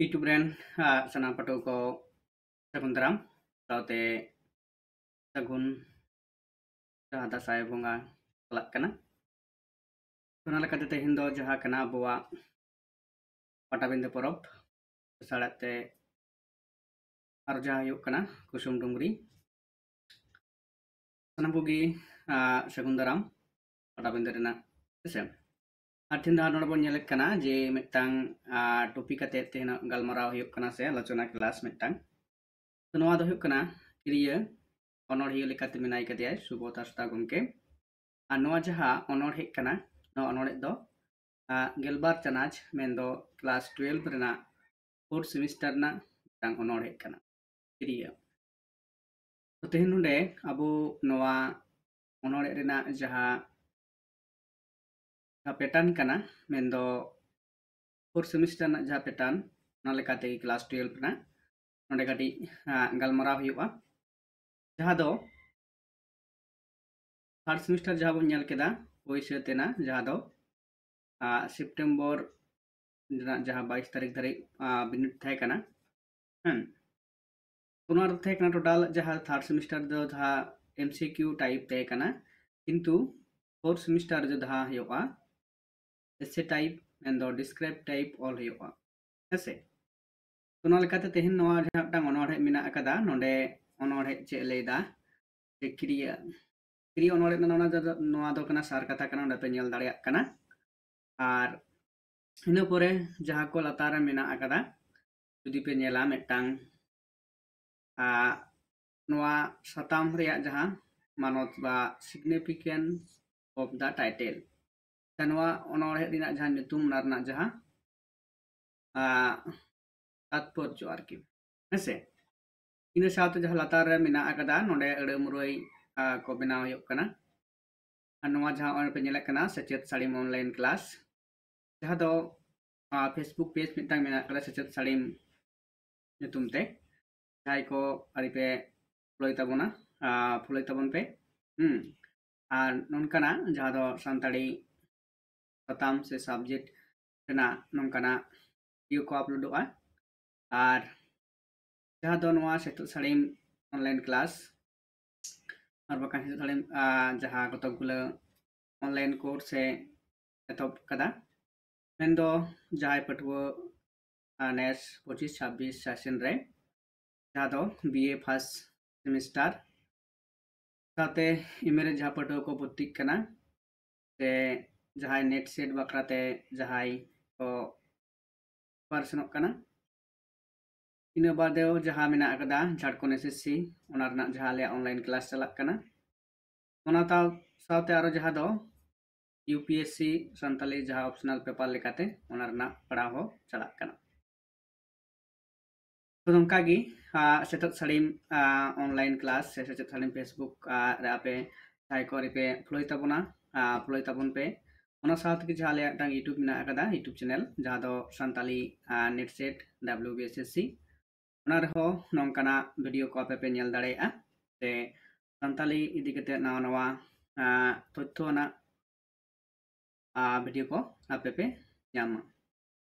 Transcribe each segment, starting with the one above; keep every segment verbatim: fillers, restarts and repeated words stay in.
YouTube ᱨᱮᱱ ᱥᱟᱱᱟᱢ ᱯᱟᱹᱴᱷᱩᱣᱟᱹ ᱠᱚ ᱥᱟᱹᱜᱩᱱ ᱫᱟᱨᱟᱢ, ᱥᱟᱶᱛᱮ ᱥᱟᱹᱜᱩᱱ ᱡᱟᱦᱟᱸ ᱫᱟᱸᱥᱟᱭ ᱵᱚᱸᱜᱟ ᱪᱟᱞᱟᱜ ᱠᱟᱱᱟ᱾ ᱚᱱᱟ ᱞᱮᱠᱟᱛᱮ ᱛᱮᱦᱮᱧ ᱫᱚ ᱡᱟᱦᱟᱸ ᱠᱟᱱᱟ ᱟᱵᱚᱣᱟᱜ ᱯᱟᱴᱟᱵᱤᱸᱫᱟᱹ ᱯᱚᱨᱚᱵᱽ, ᱥᱟᱲᱮᱛ ᱛᱮ ᱟᱨ ᱡᱟᱦᱟᱸ ᱦᱩᱭᱩᱜ ᱠᱟᱱᱟ ᱠᱩᱥᱩᱢ ᱰᱩᱝᱨᱤ᱾ ᱥᱟᱱᱟᱢ ᱠᱚᱜᱮ ᱥᱟᱹᱜᱩᱱ ᱫᱟᱨᱟᱢ ᱯᱟᱴᱟᱵᱤᱸᱫᱟᱹ ᱨᱮᱱᱟᱜ, ᱦᱮᱸᱥᱮ᱾ ᱟᱨ ᱛᱮᱦᱮᱧ ᱫᱚ ᱱᱚᱰᱮ ᱵᱚᱱ ᱧᱮᱞᱮᱫ ᱠᱟᱱᱟ ᱡᱮ ᱢᱤᱫᱴᱟᱝ topic ᱠᱟᱛᱮ ᱛᱮᱦᱮᱧᱟᱜ ᱜᱟᱞᱢᱟᱨᱟᱣ ᱦᱩᱭᱩᱜ ᱠᱟᱱᱟ ᱥᱮ ᱟᱞᱳᱪᱚᱱᱟ class ᱢᱤᱫᱴᱟᱝ᱾ ᱛᱚ ᱱᱚᱣᱟ ᱫᱚ ᱦᱩᱭᱩᱜ ᱠᱟᱱᱟ ᱠᱤᱨᱤᱭᱟᱹ ᱚᱱᱚᱬᱦᱤᱭᱟᱹ ᱞᱮᱠᱟᱛᱮ ᱢᱮᱱᱟᱭ ᱠᱟᱫᱮᱭᱟᱭ ᱥᱩᱵᱳᱫᱷ ᱦᱟᱸᱥᱫᱟ ᱜᱚᱢᱠᱮ᱾ ᱟᱨ ᱱᱚᱣᱟ ᱡᱟᱦᱟᱸ ᱚᱱᱚᱬᱦᱮ ᱠᱟᱱᱟ, ᱱᱚᱣᱟ ᱚᱱᱚᱬᱦᱮ ᱫᱚ ᱜᱮᱞᱵᱟᱨ ᱪᱟᱱᱟᱪ, ᱢᱮᱱᱫᱚ class twelve ᱨᱮᱱᱟᱜ fourth semester ᱨᱮᱱᱟᱜ ᱢᱤᱫᱴᱟᱝ ᱚᱱᱚᱬᱦᱮ ᱠᱟᱱᱟ ᱠᱤᱨᱤᱭᱟᱹ᱾ ᱛᱚ ᱛᱮᱦᱮᱧ ᱱᱚᱰᱮ ᱟᱵᱚ ᱱᱚᱣᱟ ᱚᱱᱚᱬᱦᱮ ᱨᱮᱱᱟᱜ ᱡᱟᱦᱟᱸ ᱡᱟᱦᱟᱸ pattern ᱠᱟᱱᱟ, ᱢᱮᱱᱫᱚ fourth semester ᱨᱮᱱᱟᱜ ᱡᱟᱦᱟᱸ pattern, ᱚᱱᱟ ᱞᱮᱠᱟᱛᱮ class twelve ᱨᱮᱱᱟᱜ ᱱᱚᱰᱮ ᱠᱟᱹᱴᱤᱡ ᱜᱟᱞᱢᱟᱨᱟᱣ ᱦᱩᱭᱩᱜᱼᱟ᱾ ᱡᱟᱦᱟᱸ ᱫᱚ third semester ᱡᱟᱦᱟᱸ ᱵᱚᱱ ᱧᱮᱞ ᱠᱮᱫᱟ, ᱦᱩᱭ ᱥᱟᱹᱛ ᱮᱱᱟ, ᱡᱟᱦᱟᱸ ᱫᱚ September ᱨᱮᱱᱟᱜ ᱡᱟᱦᱟᱸ ᱵᱟᱭᱤᱥ ᱛᱟᱹᱨᱤᱠᱷ ᱫᱷᱟᱹᱨᱤᱡ ᱵᱤᱱᱤᱰ ᱛᱟᱦᱮᱸ ᱠᱟᱱᱟ᱾ ᱦᱮᱸ, ᱚᱱᱟ ᱨᱮ ᱛᱟᱦᱮᱸ ᱠᱟᱱᱟ total ᱡᱟᱦᱟᱸ third semester ᱫᱚ ᱡᱟᱦᱟᱸ MCQ type ᱛᱟᱦᱮᱸ ᱠᱟᱱᱟ, ᱠᱤᱱᱛᱩ fourth semester ᱨᱮ ᱡᱟᱦᱟᱸ ᱦᱩᱭᱩᱜᱼᱟ essay type, ᱢᱮᱱᱫᱚ describe type ᱚᱞ ᱦᱩᱭᱩᱜᱼᱟ, ᱦᱮᱸᱥᱮ᱾ ᱚᱱᱟ ᱞᱮᱠᱟᱛᱮ ᱛᱮᱦᱮᱧ ᱱᱚᱣᱟ ᱡᱟᱦᱟᱸ ᱢᱤᱫᱴᱟᱝ ᱚᱱᱚᱬᱦᱮ ᱢᱮᱱᱟᱜ ᱟᱠᱟᱫᱟ, ᱱᱚᱰᱮ ᱚᱱᱚᱬᱦᱮ ᱪᱮᱫ ᱞᱟᱹᱭ ᱫᱟ ᱡᱮ ᱠᱤᱨᱤᱭᱟᱹ, ᱠᱤᱨᱤᱭᱟᱹ ᱚᱱᱚᱬᱦᱮ ᱫᱚ ᱱᱚᱣᱟ ᱫᱚ, ᱱᱚᱣᱟ ᱫᱚ ᱠᱟᱱᱟ ᱥᱟᱨ ᱠᱟᱛᱷᱟ ᱠᱟᱱᱟ, ᱱᱚᱰᱮ ᱯᱮ ᱧᱮᱞ ᱫᱟᱲᱮᱭᱟᱜ ᱠᱟᱱᱟ᱾ ᱟᱨ ᱤᱱᱟᱹ ᱯᱚᱨᱮ ᱡᱟᱦᱟᱸ ᱠᱚ ᱞᱟᱛᱟᱨ ᱨᱮ ᱢᱮᱱᱟᱜ ᱟᱠᱟᱫᱟ, ᱡᱩᱫᱤ ᱯᱮ ᱧᱮᱞᱟ ᱢᱤᱫᱴᱟᱝ ᱱᱚᱣᱟ ᱥᱟᱛᱟᱢ ᱨᱮᱭᱟᱜ ᱡᱟᱦᱟᱸ ᱢᱟᱱᱚᱛ ᱵᱟ significance of the title, ᱱᱚᱣᱟ ᱚᱱᱚᱬᱦᱮ ᱨᱮᱱᱟᱜ ᱡᱟᱦᱟᱸ ᱧᱩᱛᱩᱢ, ᱚᱱᱟ ᱨᱮᱱᱟᱜ ᱡᱟᱦᱟᱸ ᱛᱟᱛᱯᱚᱨᱡᱚ ᱟᱨᱠᱤ, ᱦᱮᱸᱥᱮ᱾ ᱤᱱᱟᱹ ᱥᱟᱶᱛᱮ ᱡᱟᱦᱟᱸ ᱞᱟᱛᱟᱨ ᱨᱮ ᱢᱮᱱᱟᱜ ᱟᱠᱟᱫᱟ, ᱱᱚᱰᱮ ᱟᱹᱲᱟᱹ ᱢᱩᱨᱟᱹᱭ ᱠᱚ ᱵᱮᱱᱟᱣ ᱦᱩᱭᱩᱜ ᱠᱟᱱᱟ᱾ ᱟᱨ ᱱᱚᱣᱟ ᱡᱟᱦᱟᱸ ᱱᱚᱜᱼᱚᱭ ᱯᱮ ᱧᱮᱞᱮᱫ ᱠᱟᱱᱟ ᱥᱮᱪᱮᱫ ᱥᱟᱹᱲᱤᱢ online class, ᱡᱟᱦᱟᱸ ᱫᱚ Facebook page ᱢᱤᱫᱴᱟᱝ ᱢᱮᱱᱟᱜ ᱟᱠᱟᱫᱟ ᱥᱮᱪᱮᱫ ᱥᱟᱹᱲᱤᱢ ᱧᱩᱛᱩᱢ ᱛᱮ, ᱡᱟᱦᱟᱸᱭ ᱠᱚ ᱟᱹᱣᱨᱤ ᱯᱮ follow ᱛᱟᱵᱚᱱᱟ, follow ᱛᱟᱵᱚᱱ ᱯᱮ᱾ ᱦᱩᱸ, ᱟᱨ ᱱᱚᱝᱠᱟᱱᱟᱜ ᱡᱟᱦᱟᱸ ᱫᱚ ᱥᱟᱱᱛᱟᱲᱤ ᱥᱟᱛᱟᱢ ᱥᱮ subject ᱨᱮᱱᱟᱜ ᱱᱚᱝᱠᱟᱱᱟᱜ video ᱠᱚ uploadᱚᱜᱼᱟ᱾ ᱟᱨ ᱡᱟᱦᱟᱸ ᱫᱚ ᱱᱚᱣᱟ ᱥᱮᱪᱮᱫ ᱥᱟᱹᱲᱤᱢ online class ᱟᱨ ᱵᱟᱠᱷᱟᱱ ᱥᱮᱪᱮᱫ ᱥᱟᱹᱲᱤᱢ ᱡᱟᱦᱟᱸ ᱠᱚᱛᱚᱠ ᱜᱩᱞᱟᱹ online course ᱮ ᱮᱛᱚᱦᱚᱵ ᱠᱟᱫᱟ, ᱢᱮᱱᱫᱚ ᱡᱟᱦᱟᱸᱭ ᱯᱟᱹᱴᱷᱩᱣᱟᱹ ᱱᱮᱥ ᱯᱚᱸᱪᱤᱥ ᱪᱷᱟᱵᱵᱤᱥ session ᱨᱮ, ᱡᱟᱦᱟᱸ ᱫᱚ B A first semester ᱥᱟᱶᱛᱮ M A ᱨᱮ ᱡᱟᱦᱟᱸ ᱯᱟᱹᱴᱷᱩᱣᱟᱹ ᱠᱚ ᱵᱷᱚᱨᱛᱤᱜ ᱠᱟᱱᱟ, ᱥᱮ ᱡᱟᱦᱟᱸᱭ NET SET ᱵᱟᱠᱷᱨᱟᱛᱮ ᱡᱟᱦᱟᱸᱭ ᱠᱚ ᱯᱟᱨᱥᱚᱱᱚᱜ ᱠᱟᱱᱟ, ᱤᱱᱟᱹ ᱵᱟᱫᱮ ᱡᱟᱦᱟᱸ ᱢᱮᱱᱟᱜ ᱟᱠᱟᱫᱟ ᱡᱷᱟᱲᱠᱷᱚᱸᱰ S S C, ᱚᱱᱟ ᱨᱮᱱᱟᱜ ᱡᱟᱦᱟᱸ ᱟᱞᱮᱭᱟᱜ online class ᱪᱟᱞᱟᱜ ᱠᱟᱱᱟ, ᱚᱱᱟ ᱛᱟᱣ ᱥᱟᱶᱛᱮ ᱟᱨᱚ ᱡᱟᱦᱟᱸ ᱫᱚ U P S C Santali ᱡᱟᱦᱟᱸ optional paper ᱞᱮᱠᱟᱛᱮ, ᱚᱱᱟ ᱨᱮᱱᱟᱜ ᱯᱟᱲᱦᱟᱣ ᱦᱚᱸ ᱪᱟᱞᱟᱜ ᱠᱟᱱᱟ᱾ ᱛᱚ ᱱᱚᱝᱠᱟ ᱜᱮ ᱥᱮᱪᱮᱫ ᱥᱟᱹᱲᱤᱢ online class ᱥᱮ ᱥᱮᱪᱮᱫ ᱥᱟᱹᱲᱤᱢ Facebook ᱨᱮ ᱟᱯᱮ ᱡᱟᱦᱟᱸᱭ ᱠᱚ ᱟᱹᱣᱨᱤ ᱯᱮ follow ᱛᱟᱵᱚᱱᱟ, follow ᱛᱟᱵᱚᱱ ᱯᱮ᱾ ᱚᱱᱟ ᱥᱟᱶ ᱛᱮᱜᱮ ᱡᱟᱦᱟᱸ ᱟᱞᱮᱭᱟᱜ ᱢᱤᱫᱴᱟᱝ YouTube ᱢᱮᱱᱟᱜ ᱟᱠᱟᱫᱟ, YouTube channel, ᱡᱟᱦᱟᱸ ᱫᱚ Santali NET SET W B S S C, ᱚᱱᱟ ᱨᱮᱦᱚᱸ ᱱᱚᱝᱠᱟᱱᱟᱜ video ᱠᱚ ᱟᱯᱮ ᱯᱮ ᱧᱮᱞ ᱫᱟᱲᱮᱭᱟᱜᱼᱟ, ᱥᱮ ᱥᱟᱱᱛᱟᱞᱤ ᱤᱫᱤ ᱠᱟᱛᱮ ᱱᱟᱣᱟ ᱱᱟᱣᱟ ᱛᱚᱛᱛᱷᱚ ᱟᱱᱟᱜ video ᱠᱚ ᱟᱯᱮ ᱯᱮ ᱧᱟᱢᱟ᱾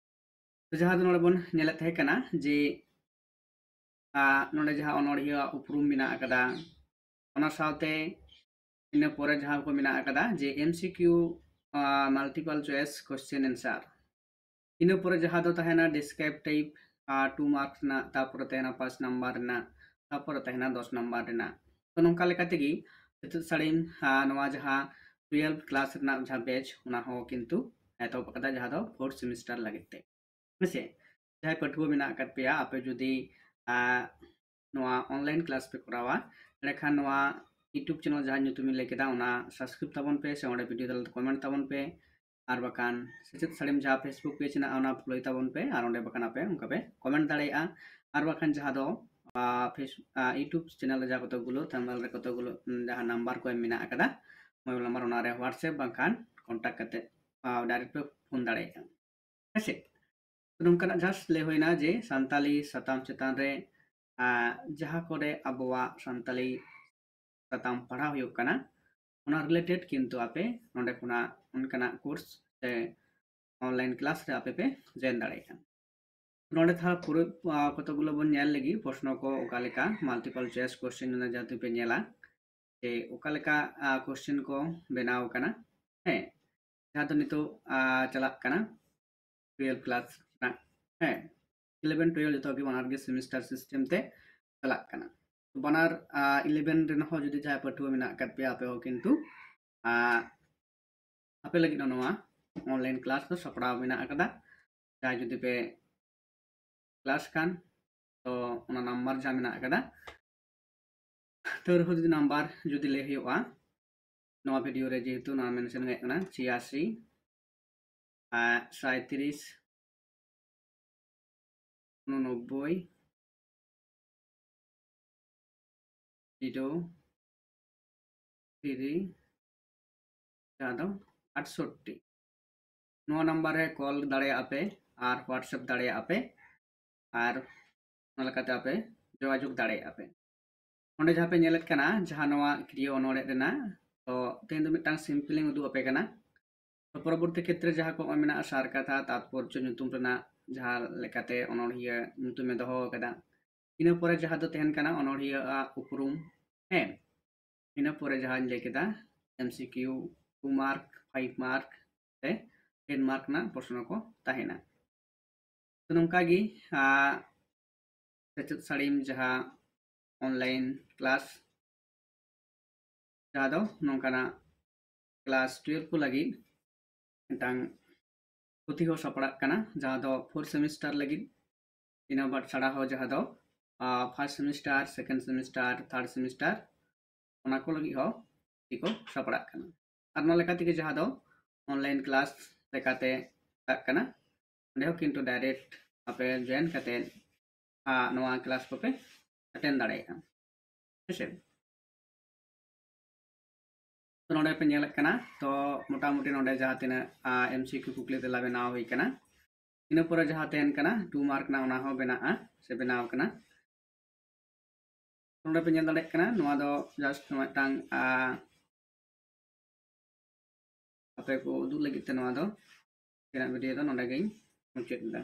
ᱛᱚ ᱡᱟᱦᱟᱸ ᱫᱚ ᱱᱚᱰᱮ ᱵᱚᱱ ᱧᱮᱞᱮᱫ ᱛᱟᱦᱮᱸ ᱠᱟᱱᱟ ᱡᱮ ᱱᱚᱰᱮ ᱡᱟᱦᱟᱸ ᱚᱱᱚᱬᱦᱤᱭᱟᱹ ᱩᱯᱨᱩᱢ ᱢᱮᱱᱟᱜ ᱟᱠᱟᱫᱟ, ᱚᱱᱟ ᱥᱟᱶᱛᱮ ᱤᱱᱟᱹ ᱯᱚᱨᱮ ᱡᱟᱦᱟᱸ ᱠᱚ ᱢᱮᱱᱟᱜ ᱟᱠᱟᱫᱟ ᱡᱮ M C Q multiple choice question answer, ᱤᱱᱟᱹ ᱯᱚᱨᱮ ᱡᱟᱦᱟᱸ ᱫᱚ ᱛᱟᱦᱮᱱᱟ describe type two mark ᱨᱮᱱᱟᱜ, ᱛᱟᱯᱚᱨᱮ ᱛᱟᱦᱮᱱᱟ ᱯᱟᱸᱪ number ᱨᱮᱱᱟᱜ, ᱛᱟᱯᱚᱨᱮ ᱛᱟᱦᱮᱱᱟ ᱫᱚᱥ number ᱨᱮᱱᱟᱜ᱾ ᱛᱚ ᱱᱚᱝᱠᱟ ᱞᱮᱠᱟ ᱛᱮᱜᱮ ᱥᱮᱪᱮᱫ ᱥᱟᱹᱲᱤᱢ ᱱᱚᱣᱟ ᱡᱟᱦᱟᱸ twelve class ᱨᱮᱱᱟᱜ ᱡᱟᱦᱟᱸ batch, ᱚᱱᱟ ᱦᱚᱸ ᱠᱤᱱᱛᱩ ᱮᱛᱚᱦᱚᱵ ᱟᱠᱟᱫᱟ, ᱡᱟᱦᱟᱸ ᱫᱚ fourth semester ᱞᱟᱹᱜᱤᱫ ᱛᱮ᱾ ᱦᱮᱸᱥᱮ, ᱡᱟᱦᱟᱸᱭ ᱯᱟᱹᱴᱷᱩᱣᱟᱹ ᱢᱮᱱᱟᱜ ᱟᱠᱟᱫ ᱯᱮᱭᱟ, ᱟᱯᱮ ᱡᱩᱫᱤ ᱱᱚᱣᱟ online class ᱯᱮ ᱠᱚᱨᱟᱣᱟ, ᱮᱸᱰᱮᱠᱷᱟᱱ ᱱᱚᱣᱟ YouTube channel ᱡᱟᱦᱟᱸ ᱧᱩᱛᱩᱢᱤᱧ ᱞᱟᱹᱭ ᱠᱮᱫᱟ, ᱚᱱᱟ subscribe ᱛᱟᱵᱚᱱ ᱯᱮ, ᱥᱮ ᱚᱸᱰᱮ video ᱛᱟᱞᱟᱛᱮ comment ᱛᱟᱵᱚᱱ ᱯᱮ, ᱟᱨ ᱵᱟᱠᱷᱟᱱ ᱥᱮᱪᱮᱫ ᱥᱟᱹᱲᱤᱢ ᱡᱟᱦᱟᱸ Facebook page ᱦᱮᱱᱟᱜᱼᱟ, ᱚᱱᱟ follow ᱛᱟᱵᱚᱱ ᱯᱮ, ᱟᱨ ᱚᱸᱰᱮ ᱵᱟᱠᱷᱟᱱ ᱟᱯᱮ ᱚᱱᱠᱟ ᱯᱮ comment ᱫᱟᱲᱮᱭᱟᱜᱼᱟ᱾ ᱟᱨ ᱵᱟᱠᱷᱟᱱ ᱡᱟᱦᱟᱸ ᱫᱚ YouTube channel ᱨᱮ ᱡᱟᱦᱟᱸ ᱠᱚᱛᱚ ᱜᱩᱞᱳ, thumbnail ᱨᱮ ᱠᱚᱛᱚ ᱜᱩᱞᱳ ᱡᱟᱦᱟᱸ number ᱠᱚ ᱮᱢ ᱢᱮᱱᱟᱜ ᱟᱠᱟᱫᱟ, mobile number, ᱚᱱᱟ ᱨᱮ WhatsApp ᱵᱟᱝᱠᱷᱟᱱ contact ᱠᱟᱛᱮ direct ᱯᱮ phone ᱫᱟᱲᱮᱭᱟᱜᱼᱟ᱾ ᱦᱮᱸᱥᱮ, ᱱᱚᱝᱠᱟᱱᱟᱜ just ᱞᱟᱹᱭ ᱦᱩᱭᱱᱟ ᱡᱮ ᱥᱟᱱᱛᱟᱞᱤ ᱥᱟᱛᱟᱢ ᱪᱮᱛᱟᱱ ᱨᱮ ᱡᱟᱦᱟᱸ ᱠᱚᱨᱮ ᱟᱵᱚᱣᱟᱜ ᱥᱟᱱᱛᱟᱞᱤ ᱥᱟᱛᱟᱢ ᱯᱟᱲᱦᱟᱣ ᱦᱩᱭᱩᱜ ᱠᱟᱱᱟ, ᱚᱱᱟ related ᱠᱤᱱᱛᱩ ᱟᱯᱮ ᱱᱚᱰᱮ ᱠᱷᱚᱱᱟᱜ ᱚᱱᱠᱟᱱᱟᱜ course ᱥᱮ online class ᱨᱮ ᱟᱯᱮ ᱯᱮ join ᱫᱟᱲᱮᱭᱟᱜᱼᱟ᱾ ᱱᱚᱰᱮ ᱛᱷᱚᱲᱟ ᱯᱩᱨᱟᱹ ᱠᱚᱛᱚᱠ ᱜᱩᱞᱳ ᱵᱚᱱ ᱧᱮᱞ ᱞᱮᱜᱮ, ᱯᱨᱚᱥᱱᱚ ᱠᱚ ᱚᱠᱟ ᱞᱮᱠᱟ, multiple choice question ᱡᱟᱦᱟᱸ ᱯᱮ ᱧᱮᱞᱟ ᱡᱮ ᱚᱠᱟ ᱞᱮᱠᱟ question ᱠᱚ ᱵᱮᱱᱟᱣ ᱠᱟᱱᱟ᱾ ᱦᱮᱸ, ᱡᱟᱦᱟᱸ ᱫᱚ ᱱᱤᱛᱚᱜ ᱪᱟᱞᱟᱜ ᱠᱟᱱᱟ twelve class ᱨᱮᱱᱟᱜ᱾ ᱦᱮᱸ, eleven twelve ᱡᱚᱛᱚ ᱜᱮ ᱵᱟᱱᱟᱨ ᱜᱮ semester system ᱛᱮ ᱪᱟᱞᱟᱜ ᱠᱟᱱᱟ᱾ ᱵᱟᱱᱟᱨ eleven ᱨᱮᱱ ᱦᱚᱸ ᱡᱩᱫᱤ ᱡᱟᱦᱟᱸᱭ ᱯᱟᱹᱴᱷᱩᱣᱟᱹ ᱢᱮᱱᱟᱜ ᱟᱠᱟᱫ ᱯᱮᱭᱟ, ᱟᱯᱮ ᱦᱚᱸ ᱠᱤᱱᱛᱩ ᱟᱯᱮ ᱞᱟᱹᱜᱤᱫ ᱦᱚᱸ ᱱᱚᱣᱟ online class ᱫᱚ ᱥᱟᱯᱲᱟᱣ ᱢᱮᱱᱟᱜ ᱟᱠᱟᱫᱟ᱾ ᱡᱟᱦᱟᱸᱭ ᱡᱩᱫᱤ ᱯᱮ class ᱠᱷᱟᱱ, ᱛᱚ ᱚᱱᱟ number ᱡᱟᱦᱟᱸ ᱢᱮᱱᱟᱜ ᱟᱠᱟᱫᱟ, ᱛᱟᱹᱣ ᱨᱮᱦᱚᱸ ᱡᱩᱫᱤ number ᱡᱩᱫᱤ ᱞᱟᱹᱭ ᱦᱩᱭᱩᱜᱼᱟ, ᱱᱚᱣᱟ video ᱨᱮ ᱡᱮᱦᱮᱛᱩ ᱱᱚᱣᱟ mention ᱦᱩᱭᱩᱜ ᱠᱟᱱᱟ ᱪᱷᱤᱭᱟᱥᱤ, ᱥᱟᱸᱭᱛᱨᱤᱥ, ᱩᱱᱚᱱᱚᱵᱵᱳᱭ, zero three, ᱡᱟᱦᱟᱸ ᱫᱚ ᱟᱴᱥᱚᱴᱴᱤ᱾ ᱱᱚᱣᱟ number ᱨᱮ call ᱫᱟᱲᱮᱭᱟᱜᱼᱟ ᱯᱮ ᱟᱨ WhatsApp ᱫᱟᱲᱮᱭᱟᱜᱼᱟ ᱯᱮ, ᱟᱨ ᱚᱱᱟ ᱞᱮᱠᱟᱛᱮ ᱟᱯᱮ ᱡᱳᱜᱟᱡᱳᱜᱽ ᱫᱟᱲᱮᱭᱟᱜᱼᱟ ᱯᱮ᱾ ᱚᱸᱰᱮ ᱡᱟᱦᱟᱸ ᱯᱮ ᱧᱮᱞᱮᱫ ᱠᱟᱱᱟ, ᱡᱟᱦᱟᱸ ᱱᱚᱣᱟ ᱠᱨᱤᱭᱟᱹ ᱚᱱᱚᱬᱦᱮ ᱨᱮᱱᱟᱜ, ᱛᱚ ᱛᱮᱦᱮᱧ ᱫᱚ ᱢᱤᱫᱴᱟᱝ sample ᱤᱧ ᱩᱫᱩᱜ ᱟᱯᱮ ᱠᱟᱱᱟ᱾ ᱛᱚ ᱯᱚᱨᱚᱵᱚᱨᱛᱤ ᱠᱷᱮᱛᱨᱮ ᱡᱟᱦᱟᱸ ᱠᱚ ᱢᱮᱱᱟᱜᱼᱟ, ᱥᱟᱨ ᱠᱟᱛᱷᱟ, ᱛᱟᱛᱯᱚᱨᱡᱚ ᱧᱩᱛᱩᱢ ᱨᱮᱱᱟᱜ ᱡᱟᱦᱟᱸ ᱞᱮᱠᱟᱛᱮ ᱚᱱᱚᱬᱦᱤᱭᱟᱹ ᱧᱩᱛᱩᱢᱮ ᱫᱚᱦᱚ ᱟᱠᱟᱫᱟ, ᱤᱱᱟᱹ ᱯᱚᱨᱮ ᱡᱟᱦᱟᱸ ᱫᱚ ᱛᱟᱦᱮᱱ ᱠᱟᱱᱟ ᱚᱱᱚᱬᱦᱤᱭᱟᱹ ᱟᱜ ᱩᱯᱨᱩᱢ᱾ ᱦᱮᱸ, ᱤᱱᱟᱹ ᱯᱚᱨᱮ ᱡᱟᱦᱟᱸᱧ ᱞᱟᱹᱭ ᱠᱮᱫᱟ, MCQ two mark, five mark ᱥᱮ ten mark ᱨᱮᱱᱟᱜ ᱯᱨᱚᱥᱱᱚ ᱠᱚ ᱛᱟᱦᱮᱱᱟ᱾ ᱛᱚ ᱱᱚᱝᱠᱟ ᱜᱮ ᱥᱮᱪᱮᱫ ᱥᱟᱹᱲᱤᱢ ᱡᱟᱦᱟᱸ online class, ᱡᱟᱦᱟᱸ ᱫᱚ ᱱᱚᱝᱠᱟᱱᱟᱜ class twelve ᱠᱚ ᱞᱟᱹᱜᱤᱫ ᱢᱤᱫᱴᱟᱝ ᱯᱩᱛᱷᱤ ᱦᱚᱸ ᱥᱟᱯᱲᱟᱜ ᱠᱟᱱᱟ, ᱡᱟᱦᱟᱸ ᱫᱚ four semester ᱞᱟᱹᱜᱤᱫ᱾ ᱤᱱᱟᱹ ᱵᱟᱫ ᱪᱷᱟᱲᱟ ᱦᱚᱸ ᱡᱟᱦᱟᱸ ᱫᱚ first semester, second semester, third semester, ᱚᱱᱟ ᱠᱚ ᱞᱟᱹᱜᱤᱫ ᱦᱚᱸ ᱯᱩᱛᱷᱤ ᱠᱚ ᱥᱟᱯᱲᱟᱜ ᱠᱟᱱᱟ᱾ ᱟᱨ ᱱᱚᱣᱟ ᱞᱮᱠᱟ ᱛᱮᱜᱮ ᱡᱟᱦᱟᱸ ᱫᱚ online class ᱞᱮᱠᱟᱛᱮ ᱪᱟᱞᱟᱜ ᱠᱟᱱᱟ, ᱚᱸᱰᱮ ᱦᱚᱸ ᱠᱤᱱᱛᱩ direct ᱟᱯᱮ join ᱠᱟᱛᱮ ᱱᱚᱣᱟ class ᱠᱚᱯᱮ attend ᱫᱟᱲᱮᱭᱟᱜᱼᱟ᱾ ᱦᱮᱸᱥᱮ? ᱛᱚ ᱱᱚᱰᱮ ᱯᱮ ᱧᱮᱞᱮᱫ ᱠᱟᱱᱟ, ᱛᱚ ᱢᱚᱴᱟᱢᱩᱴᱤ ᱱᱚᱰᱮ ᱡᱟᱦᱟᱸ ᱛᱤᱱᱟᱹᱜ MCQ ᱠᱩᱠᱞᱤ ᱛᱮᱞᱟ ᱵᱮᱱᱟᱣ ᱦᱩᱭ ᱠᱟᱱᱟ, ᱤᱱᱟᱹ ᱯᱚᱨᱮ ᱡᱟᱦᱟᱸ ᱛᱟᱦᱮᱱ ᱠᱟᱱᱟ two mark ᱨᱮᱱᱟᱜ, ᱚᱱᱟ ᱦᱚᱸ ᱵᱮᱱᱟᱜᱼᱟ ᱥᱮ ᱵᱮᱱᱟᱣ ᱠᱟᱱᱟ᱾ ᱱᱚᱰᱮ ᱯᱮ ᱧᱮᱞ ᱫᱟᱲᱮᱭᱟᱜ ᱠᱟᱱᱟ, ᱱᱚᱣᱟ ᱫᱚ just ᱢᱤᱫᱴᱟᱝ ᱟᱯᱮ ᱠᱚ ᱩᱫᱩᱜ ᱞᱟᱹᱜᱤᱫ ᱛᱮ ᱱᱚᱣᱟ ᱫᱚ ᱛᱮᱱᱟᱜ video ᱫᱚ ᱱᱚᱰᱮ ᱜᱮᱧ ᱢᱩᱪᱟᱹᱫ ᱮᱫᱟ᱾